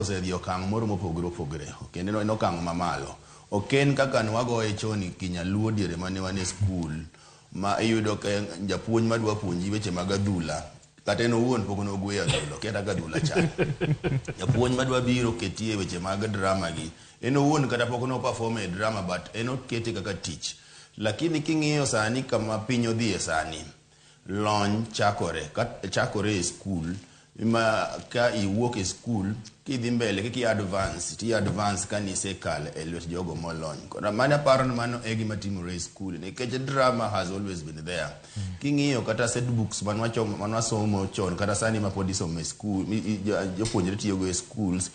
Osedhi e okang' moro mopogore opogore kendo en okang' mamalo. Ok en kaka ne wagoye chon kinyaluo diere mane wan e skul ma iyudo ka japuonj madwa puonji weche mag adhula kata en owuon pok nogweyo adhula, okia kaka adhula chal. Japuonj madwa biro ketie weche mag drama gi, en owuon kata pok no perform e drama, but en okete kaka tich. Lakini king'iyo sani kama piny odhiye sani, lony chakore chakore e skul ma ka iwuok e skul kidhi mbele kiki advance ti advance ka nisekalo e lwet jogo molony. Koro mano aparo ni mano e gima timore e skul nikech drama has always been there. King'iyo kata set books manwasomo chon kata sani ma pod isomo e skul, jopuonjre tiyogo e schools,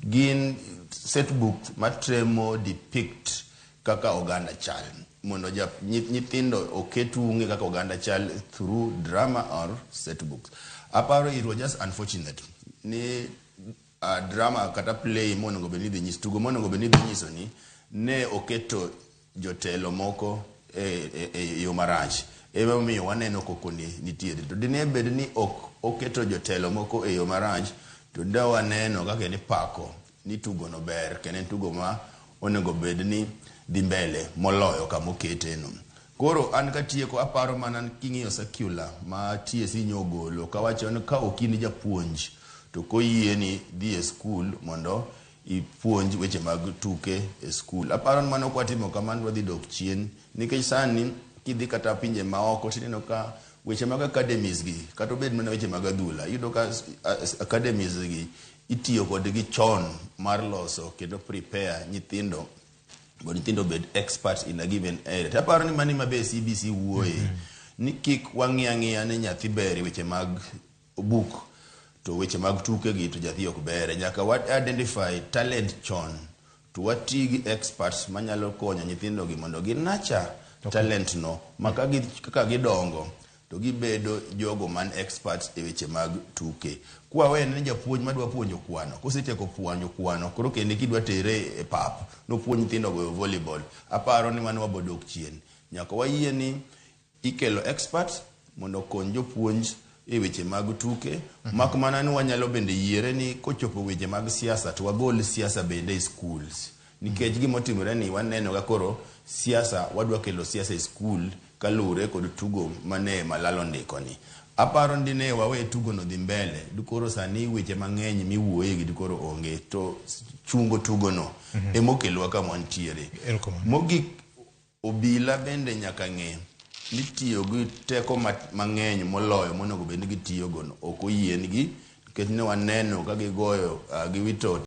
gin set books matemo depict kaka oganda chal mondo nyithindo oket ung'e kaka oganda chal through drama or set books. Aparo it was just unfortunate ni drama kata play monego bed ni idhi nyis, tugo monego bed ni idhi nyiso ni ne oketo jotelo moko e yo marach, emomiyo waneno koko ni nitiere. To dine bed ni ok oketo jotelo moko e yo marach, to da waneno kaka en pako ni tugo no ber kendo en tugo ma onego bed ni dhi mbele moloyo kama okete no. Koro an katieko, aparo mana king'iyo circular ma TSC nyogolo kawacho ni ka ok in japuonj to koyieni dhi e skul mondo ipuonj weche mag tuke e skul. Aparo ni mano kwatimo kamano wadhi dok chien nikech sani kidhi kata pinje maoko tineno ka weche mag academies gi, kata obed mana weche mag adhula, iyudo ka academies gi itiyo kodgi chon mar loso kendo prepare nyithindo mondo nyithindo obed experts in a given area. To aparo ni mano ema be CBC wuoye ni kik wang'i ang'iya ni nyathi ber e weche mag buk to weche mag tuke gi to nyathi ok bere. Nyaka wa identify talent chon to wati gi experts manyalo konyo nyithindo gi mondo gi nurture talent no ma kaka gidongo to gibedo jogo man experts e weche mag tuke. Kwawene ni japuonj madwa puonjo kwano, kosetieko puonjo kwano, koro kende kidwa tere e pap nopuonj nyithindo goyo volleyball, aparo ni mano wabodok chien. Nyaka wayie ni ikelo experts mondo okony jopuonj e weche mag tuke, mak mana ni wanyalo bende yiere ni kochopo weche mag siasa to wagol siasa bende e schools, nikech gimotimore ni waneno ka koro siasa, wadwa kelo siasa e skul kaluwore kod tugo mane Malala ondiko ni. Aparo ni dine wawe tugo no dhi mbele, dikoro sani weche mang'eny miwuoye gi dikoro onge, to chungo tugo no emokelowa kama wantiere. Erokamano. Mogik, obila bende nyaka ng'e ni tiyo gi teko mang'eny moloyo monego bed ni gitiyogo no ok oyiengi, nikech ne waneno ka gigoyo giwito.